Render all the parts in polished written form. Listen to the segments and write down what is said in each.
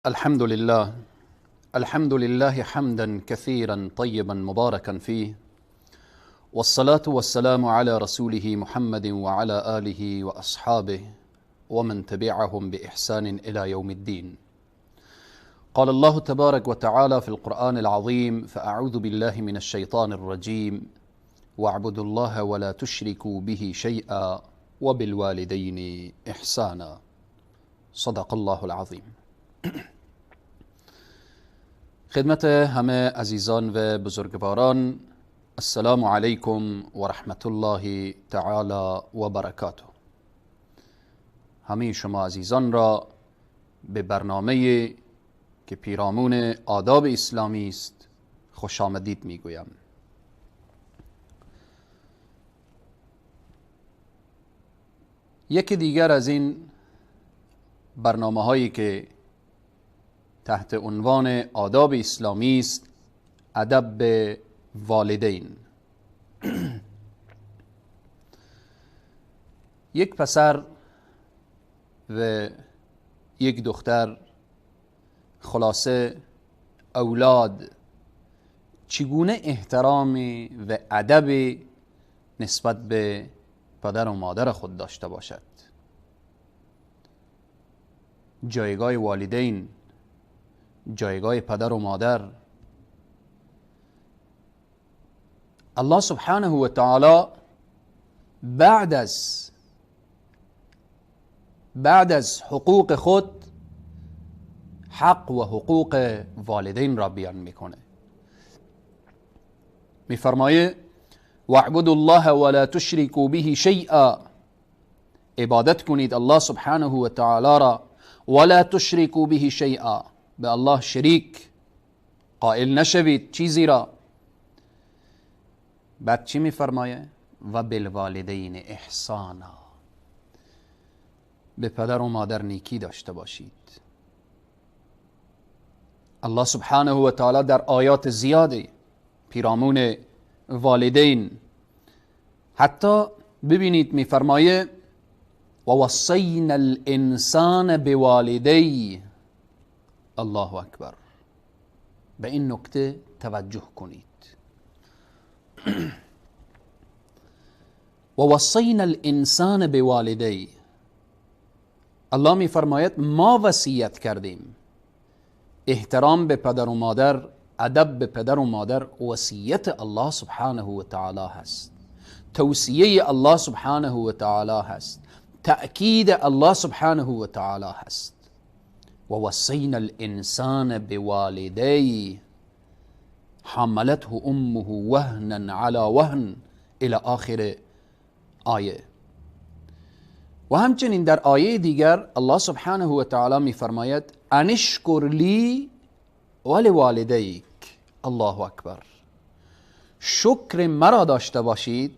الحمد لله، الحمد لله حمدا كثيرا طيبا مباركا فيه، والصلاة والسلام على رسوله محمد وعلى آله وأصحابه ومن تبعهم بإحسان إلى يوم الدين. قال الله تبارك وتعالى في القرآن العظيم: فأعوذ بالله من الشيطان الرجيم، واعبدوا الله ولا تشركوا به شيئا وبالوالدين إحسانا. صدق الله العظیم. خدمت همه عزیزان و بزرگواران، السلام علیکم و رحمت الله تعالی و برکاته. همه شما عزیزان را به برنامه که پیرامون آداب اسلامی است خوش آمدید میگویم. یکی دیگر از این برنامه هایی که تحت عنوان آداب اسلامی است، ادب به والدین. یک پسر و یک دختر، خلاصه اولاد، چگونه احترام و ادب نسبت به پدر و مادر خود داشته باشد؟ جایگاه والدین، جایگاه پدر و مادر. الله سبحانه و تعالی بعد از حقوق خود حق و حقوق والدین را بیان میکنه. میفرمایه: واعبدوا الله ولا تشركوا به شیئا، عبادت کنید الله سبحانه و تعالی را، ولا تشركوا به شیئا، به الله شریک قائل نشوید چیزی را. بعد چی میفرمایه؟ و بالوالدین احسانا، به پدر و مادر نیکی داشته باشید. الله سبحانه و تعالی در آیات زیادی پیرامون والدین، حتی ببینید میفرمایه: و وصینا الانسان بوالدیه. الله اکبر. به این نکته توجه کنید. و وصینا الانسان بوالدیه، الله میفرماید ما وصیت کردیم. احترام به پدر و مادر، ادب به پدر و مادر وصیت الله سبحانه و تعالی هست، توصیه الله سبحانه و تعالی هست، تأکید الله سبحانه و تعالی هست. و وصینا الانسان بوالدیه حملته امه وهنا على وهن الى آخر آیه. و همچنین در آیه دیگر الله سبحانه و تعالی میفرماید: ان اشکر لی ولوالدیک. الله اکبر. شکر مرا داشته باشید.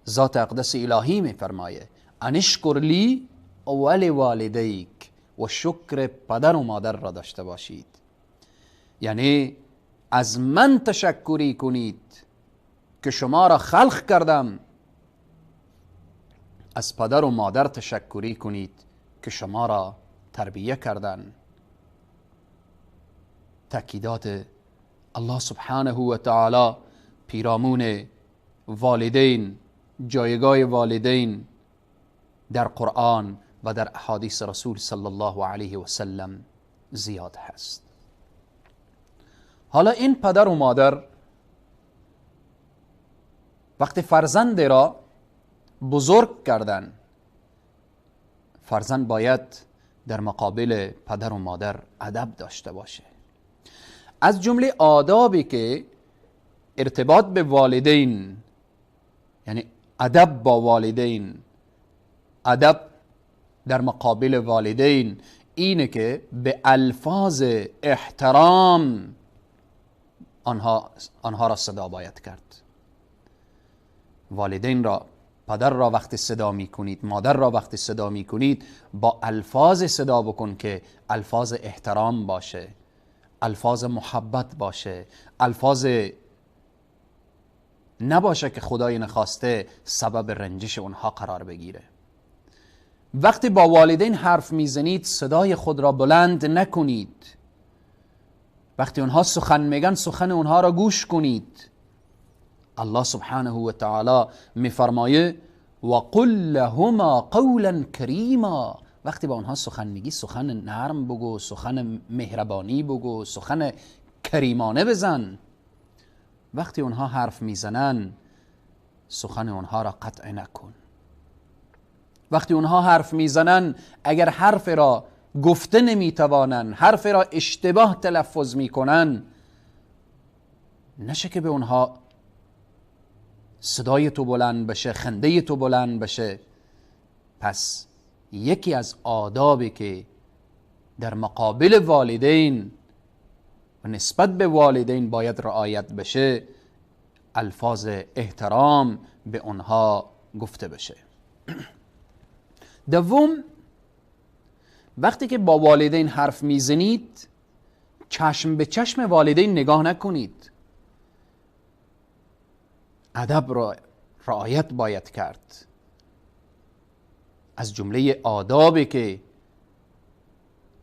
ذات اقدس الهی میفرمایه: ان اشکر لی ولوالدیک، و شکر پدر و مادر را داشته باشید. یعنی از من تشکری کنید که شما را خلق کردم، از پدر و مادر تشکری کنید که شما را تربیه کردن. تأکیدات الله سبحانه و تعالی پیرامون والدین، جایگاه والدین در قرآن و در احادیث رسول صلی الله علیه و سلم زیاد هست. حالا این پدر و مادر وقتی فرزند را بزرگ کردن، فرزند باید در مقابل پدر و مادر ادب داشته باشه. از جمله آدابی که ارتباط به والدین، یعنی ادب با والدین، ادب در مقابل والدین، اینه که به الفاظ احترام آنها را صدا باید کرد. والدین را، پدر را وقتی صدا می کنید، مادر را وقتی صدا می کنید، با الفاظ صدا بکن که الفاظ احترام باشه، الفاظ محبت باشه، الفاظ نباشه که خدای نخواسته سبب رنجش اونها قرار بگیره. وقتی با والدین حرف میزنید صدای خود را بلند نکنید. وقتی اونها سخن میگن سخن اونها را گوش کنید. الله سبحانه و تعالی میفرمایه و قل لهما قولا کریما. وقتی با اونها سخن میگی سخن نرم بگو، سخن مهربانی بگو، سخن کریمانه بزن. وقتی اونها حرف میزنن سخن اونها را قطع نکن. وقتی اونها حرف میزنن اگر حرف را گفته نمیتوانن، حرف را اشتباه تلفظ میکنن، نشه که به اونها صدای تو بلند بشه، خنده تو بلند بشه. پس یکی از آدابی که در مقابل والدین و نسبت به والدین باید رعایت بشه، الفاظ احترام به اونها گفته بشه. دوم، وقتی که با والدین حرف میزنید چشم به چشم والدین نگاه نکنید. ادب را رعایت باید کرد. از جمله آدابی که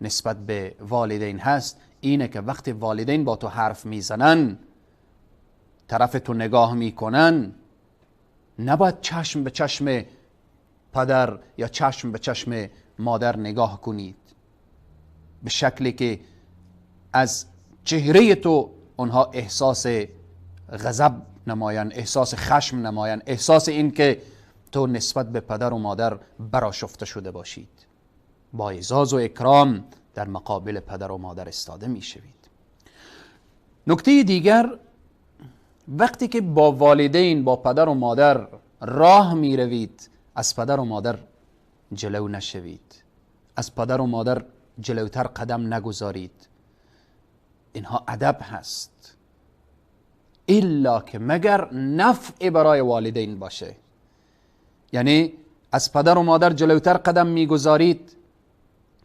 نسبت به والدین هست اینه که وقتی والدین با تو حرف میزنن، طرف تو نگاه میکنن، نباید چشم به چشم پدر یا چشم به چشم مادر نگاه کنید، به شکلی که از چهره تو اونها احساس غضب نمایند، احساس خشم نمایند، احساس این که تو نسبت به پدر و مادر برآشفته شده باشید. با اعزاز و اکرام در مقابل پدر و مادر استاده میشوید. نکته دیگر، وقتی که با والدین، با پدر و مادر راه میروید، از پدر و مادر جلو نشوید، از پدر و مادر جلوتر قدم نگذارید. اینها ادب هست، الا که مگر نفع برای والدین باشه. یعنی از پدر و مادر جلوتر قدم میگذارید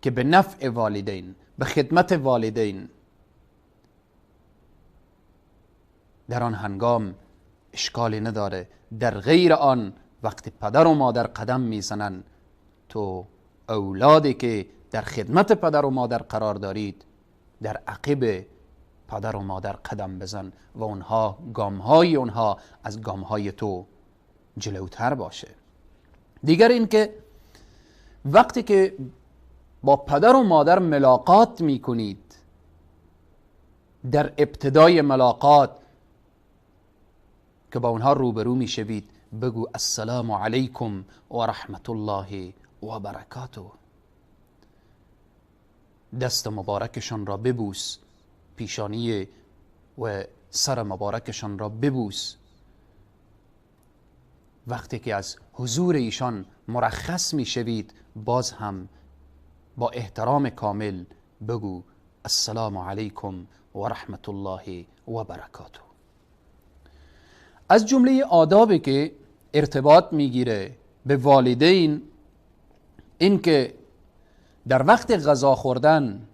که به نفع والدین، به خدمت والدین، در آن هنگام اشکالی نداره. در غیر آن وقتی پدر و مادر قدم میزنن، تو اولادی که در خدمت پدر و مادر قرار دارید در عقب پدر و مادر قدم بزن و اونها، گامهای اونها از گامهای تو جلوتر باشه. دیگر این که وقتی که با پدر و مادر ملاقات میکنید، در ابتدای ملاقات که با اونها روبرو میشوید بگو السلام علیکم و رحمت الله و برکاته. دست مبارکشان را ببوس، پیشانی و سر مبارکشان را ببوس. وقتی که از حضور ایشان مرخص میشوید باز هم با احترام کامل بگو السلام علیکم و رحمت الله و برکاته. از جمله آدابی که ارتباط میگیره به والدین این که در وقت غذا خوردن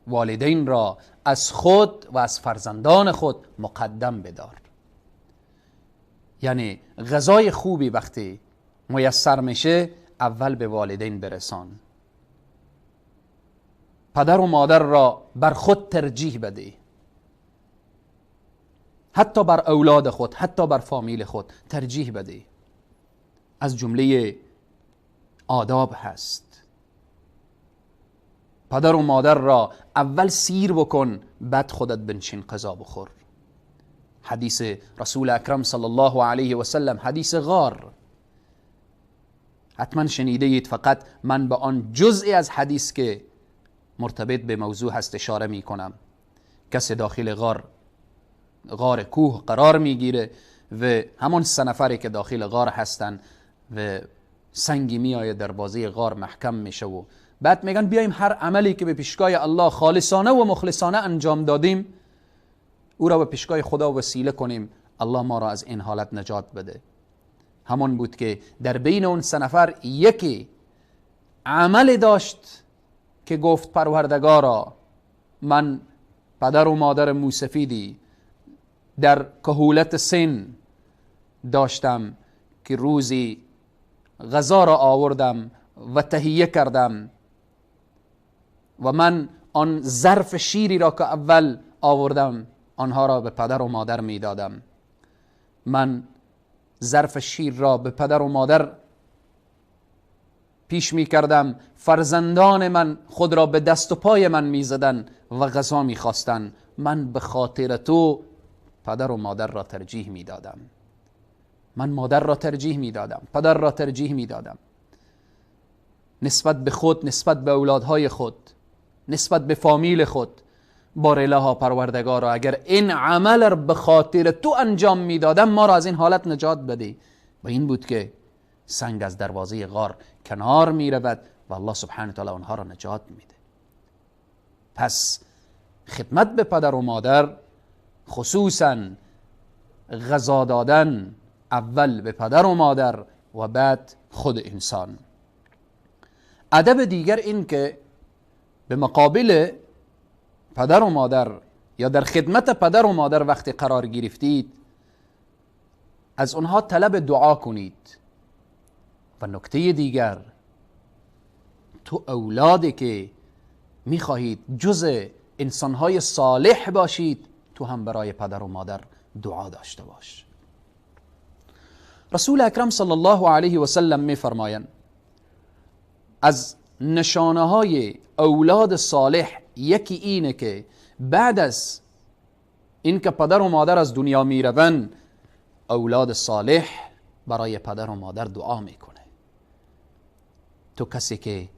والدین را از خود و از فرزندان خود مقدم بدار. یعنی غذای خوبی وقتی میسر میشه اول به والدین برسان. پدر و مادر را بر خود ترجیح بده، حتی بر اولاد خود، حتی بر فامیل خود ترجیح بده. از جمله آداب هست. پدر و مادر را اول سیر بکن، بعد خودت بنشین غذا بخور. حدیث رسول اکرم صلی الله علیه و سلم، حدیث غار، حتما شنیده اید. فقط من به آن جزئی از حدیث که مرتبط به موضوع هست اشاره می کنم. کسی داخل غار کوه قرار میگیره و همون 3 نفری که داخل غار هستن و سنگی میآید دروازه غار محکم میشه و بعد میگن بیایم هر عملی که به پیشگاه الله خالصانه و مخلصانه انجام دادیم او را به پیشگاه خدا وسیله کنیم، الله ما را از این حالت نجات بده. همون بود که در بین اون 3 نفر یکی عمل داشت که گفت پروردگارا من پدر و مادر موسفیدی در کهولت سن داشتم که روزی غذا را آوردم و تهیه کردم و من آن ظرف شیری را که اول آوردم آنها را به پدر و مادر می دادم. من ظرف شیر را به پدر و مادر پیش می کردم، فرزندان من خود را به دست و پای من می زدن و غذا می خواستن. من به خاطر تو پدر و مادر را ترجیح می دادم. من مادر را ترجیح می دادم، پدر را ترجیح می دادم، نسبت به خود، نسبت به اولادهای خود، نسبت به فامیل خود. بار الها پروردگارا، اگر این عمل را به خاطر تو انجام می دادم ما را از این حالت نجات بده. و این بود که سنگ از دروازه غار کنار می رود و الله سبحانه تعالی آنها را نجات میده. پس خدمت به پدر و مادر، خصوصا غذا دادن اول به پدر و مادر و بعد خود انسان. ادب دیگر این که به مقابل پدر و مادر یا در خدمت پدر و مادر وقتی قرار گرفتید از اونها طلب دعا کنید. و نکته دیگر، تو اولادی که میخواهید جز انسانهای صالح باشید، تو هم برای پدر و مادر دعا داشته باش. رسول اکرم صلی الله علیه و سلم میفرمایند از نشانه های اولاد صالح یکی اینه که بعد از اینکه پدر و مادر از دنیا میروند، اولاد صالح برای پدر و مادر دعا میکنه. تو کسی که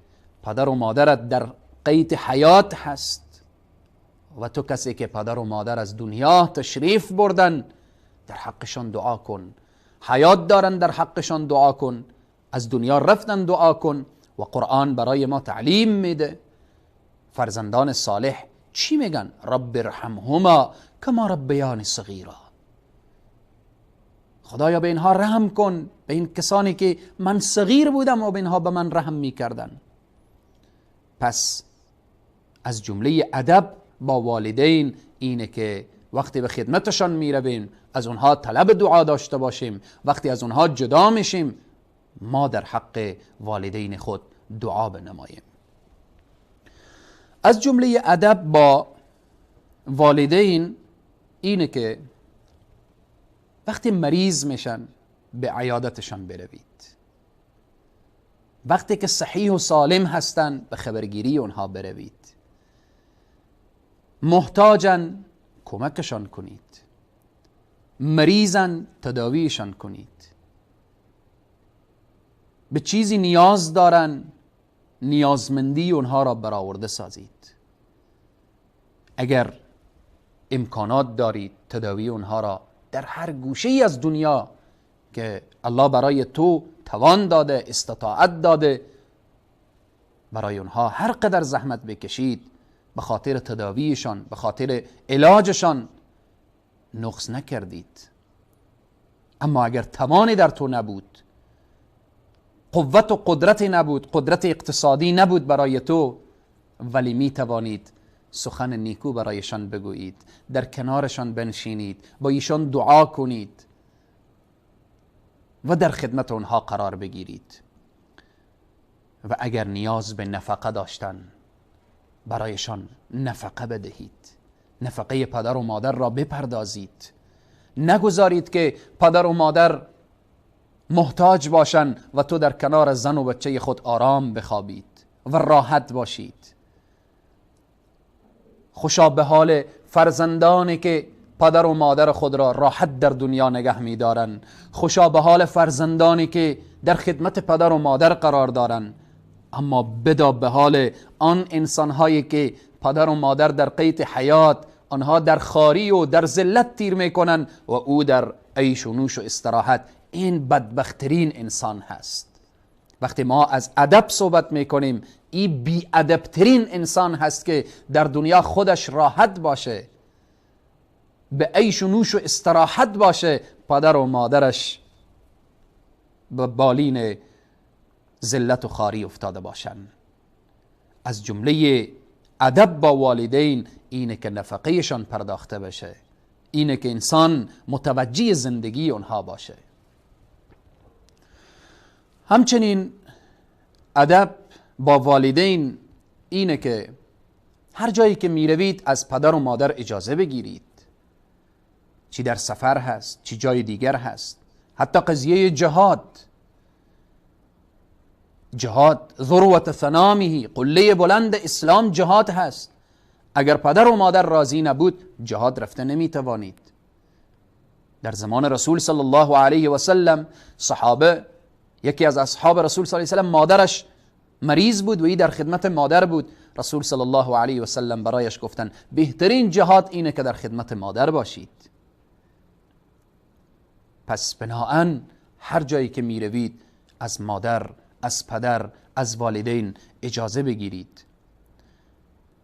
پدر و مادرت در قید حیات هست و تو کسی که پدر و مادر از دنیا تشریف بردن، در حقشان دعا کن. حیات دارن در حقشان دعا کن، از دنیا رفتن دعا کن. و قرآن برای ما تعلیم میده فرزندان صالح چی میگن؟ رب ارحمهما کما ربیانی صغیرا. خدایا به اینها رحم کن، به این کسانی که من صغیر بودم و به اینها به من رحم میکردن. پس از جمله ادب با والدین اینه که وقتی به خدمتشان میرویم از اونها طلب دعا داشته باشیم، وقتی از اونها جدا میشیم ما در حق والدین خود دعا بنماییم. از جمله ادب با والدین اینه که وقتی مریض میشن به عیادتشان بروید، وقتی که صحیح و سالم هستن به خبرگیری اونها بروید، محتاجن کمکشان کنید، مریضن تداویشان کنید، به چیزی نیاز دارن نیازمندی اونها را برآورده سازید. اگر امکانات دارید تداوی اونها را در هر گوشه ای از دنیا که الله برای تو توان داده، استطاعت داده، برای اونها هر قدر زحمت بکشید به خاطر تداویشان، به خاطر علاجشان نقص نکردید. اما اگر توانی در تو نبود، قوت و قدرت نبود، قدرت اقتصادی نبود برای تو، ولی می توانید سخن نیکو برایشان بگویید، در کنارشان بنشینید، با ایشان دعا کنید و در خدمت آنها قرار بگیرید. و اگر نیاز به نفقه داشتن برایشان نفقه بدهید، نفقه پدر و مادر را بپردازید. نگذارید که پدر و مادر محتاج باشن و تو در کنار زن و بچه خود آرام بخوابید و راحت باشید. خوشا به حال فرزندانی که پدر و مادر خود را راحت در دنیا نگه می‌دارن. خوشا به حال فرزندانی که در خدمت پدر و مادر قرار دارن. اما بدا به حال آن انسانهایی که پدر و مادر در قید حیات، آنها در خاری و در ذلت تیر میکنن و او در عیش و نوش و استراحت. این بدبخترین انسان هست. وقتی ما از ادب صحبت میکنیم، این بی ادبترین انسان هست که در دنیا خودش راحت باشه، به عیش و نوش و استراحت باشه، پدر و مادرش به بالین ذلت و خواری افتاده باشن. از جمله ادب با والدین اینه که نفقهشان پرداخته بشه، اینه که انسان متوجه زندگی اونها باشه. همچنین ادب با والدین اینه که هر جایی که میروید از پدر و مادر اجازه بگیرید، چی در سفر هست، چی جای دیگر هست. حتی قضیه جهاد، جهاد ذروة ثنامه، قله بلند اسلام جهاد هست. اگر پدر و مادر راضی نبود جهاد رفته نمیتوانید. در زمان رسول صلی الله علیه و سلم صحابه، یکی از اصحاب رسول صلی الله علیه و سلم مادرش مریض بود و ای در خدمت مادر بود. رسول صلی الله علیه و سلم برایش گفتن بهترین جهاد اینه که در خدمت مادر باشید. پس بناهن هر جایی که میروید از مادر، از پدر، از والدین اجازه بگیرید.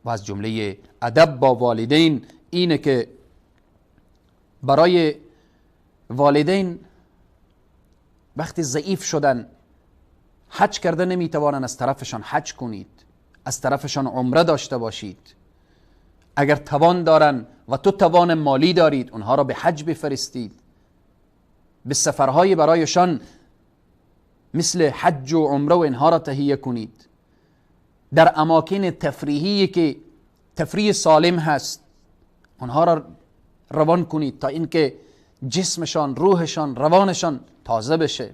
و از جمله ادب با والدین اینه که برای والدین وقتی ضعیف شدن، حج کرده نمیتوانن، از طرفشان حج کنید، از طرفشان عمره داشته باشید. اگر توان دارن و تو توان مالی دارید اونها را به حج بفرستید، به سفرهای برایشان مثل حج و عمره و اینها را تهیه کنید. در اماکن تفریحی که تفریح سالم هست اونها را روان کنید تا اینکه جسمشان، روحشان، روانشان تازه بشه.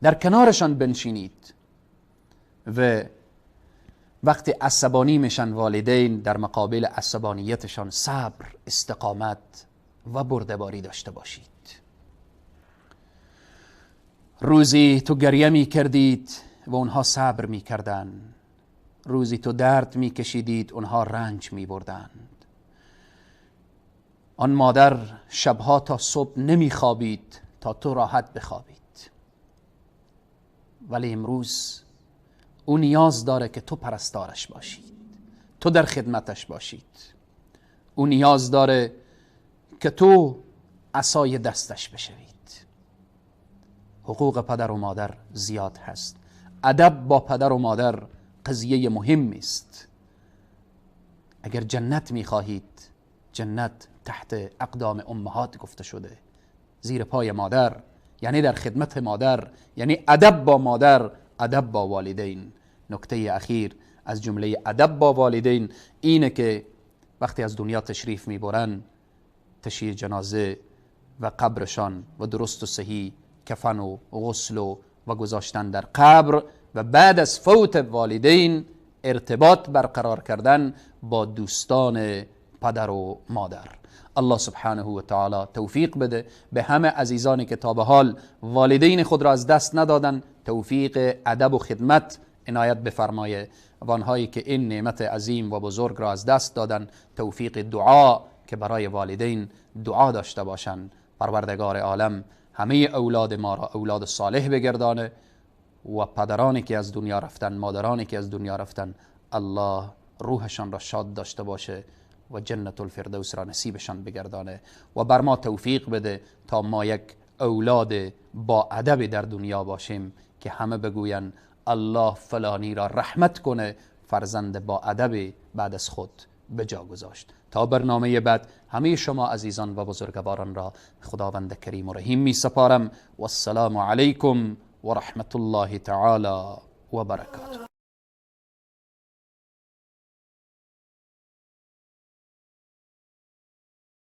در کنارشان بنشینید. و وقتی عصبانی میشن والدین، در مقابل عصبانیتشان صبر، استقامت و بردباری داشته باشید. روزی تو گریه می کردید و اونها صبر می کردن. روزی تو درد می کشیدید، اونها رنج می بردند. آن مادر شبها تا صبح نمی خوابید تا تو راحت بخوابید. ولی امروز او نیاز داره که تو پرستارش باشید، تو در خدمتش باشید. او نیاز داره که تو عصای دستش بشوید. حقوق پدر و مادر زیاد هست. ادب با پدر و مادر قضیه مهم است. اگر جنت میخواهید، جنت تحت اقدام امهات گفته شده، زیر پای مادر، یعنی در خدمت مادر، یعنی ادب با مادر، ادب با والدین. نکته اخیر از جمله ادب با والدین اینه که وقتی از دنیا تشریف میبرن، تشییع جنازه و قبرشان و درست و صحیح کفن و غسل و گذاشتن در قبر و بعد از فوت والدین ارتباط برقرار کردن با دوستان پدر و مادر. الله سبحانه و تعالی توفیق بده به همه عزیزانی که تا به حال والدین خود را از دست ندادن، توفیق ادب و خدمت عنایت بفرمایه و آنهایی که این نعمت عظیم و بزرگ را از دست دادن، توفیق دعا که برای والدین دعا داشته باشند. پروردگار عالم همه اولاد ما را اولاد صالح بگردانه و پدرانی که از دنیا رفتن، مادرانی که از دنیا رفتن، الله روحشان را شاد داشته باشه و جنت الفردوس را نصیبشان بگردانه و بر ما توفیق بده تا ما یک اولاد با ادب در دنیا باشیم که همه بگوین الله فلانی را رحمت کنه، فرزند با ادب بعد از خود به جا گذاشت. تا برنامه بعد همه شما عزیزان و بزرگواران را خداوند کریم و رحیم می سپارم. و السلام علیکم و رحمت الله تعالی و برکاته.